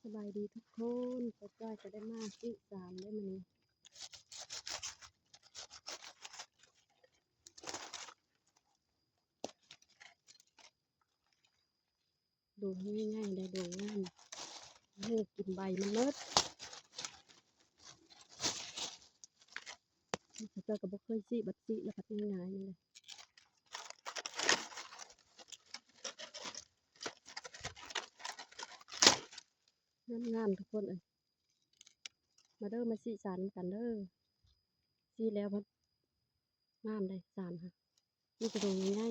ສະບາຍດີທຸກຄົນ ປ້າຈ້ອຍກໍໄດ້ມາຊື້ສານເດ້ມື້ນີ້ ດວງໃຫຍ່ໆ ໄດ້ດວງງາມ ໂອ້ ກິນໃບມັນເໝິດ ຂ້າເຈົ້າກໍບໍ່ເຄີຍຊິ ບັດຊິແລ້ວພັດງ່າຍໆ ນີ້ແຫຼະ ງາມໆ ທຸກຄົນເອີຍ ມາເດີ ມາຊິສານນຳກັນເດີ ຊິແລ້ວພັດ ງາມໄດ໋ ສານຫັ້ນ ມີແຕ່ດອກໃຫຍ່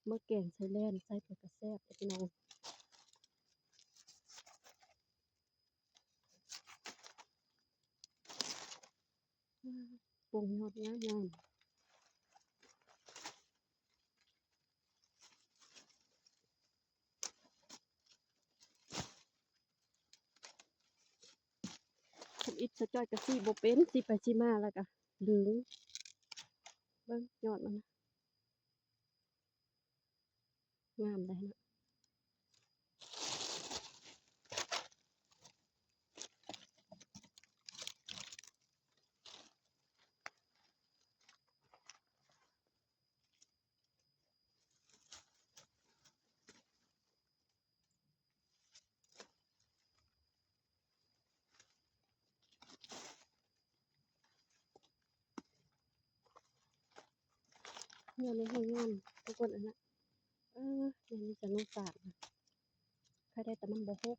ໆ ມາແກງໃສ່ແລ່ນ ໃສ່ໄປກໍແຊບເດ້ພີ່ນ້ອງ ປົ່ງຍອດງາມໆ. ທຳອິດສາວຈ້ອຍກໍຊິບໍ່ເປັນ ຊິໄປຊິມາແລ້ວກໍດຶງ ເບິ່ງຍອດມັນນະ ງາມໄດ໋ເນາະ ແນວນີ້ແຮງງາມທຸກຄົນ ອັນນະ ເອີ ແນວນີ້ຈະນຸສາດ ໃຄໄດ້ແຕ່ມັນບໍ່ຫົກ.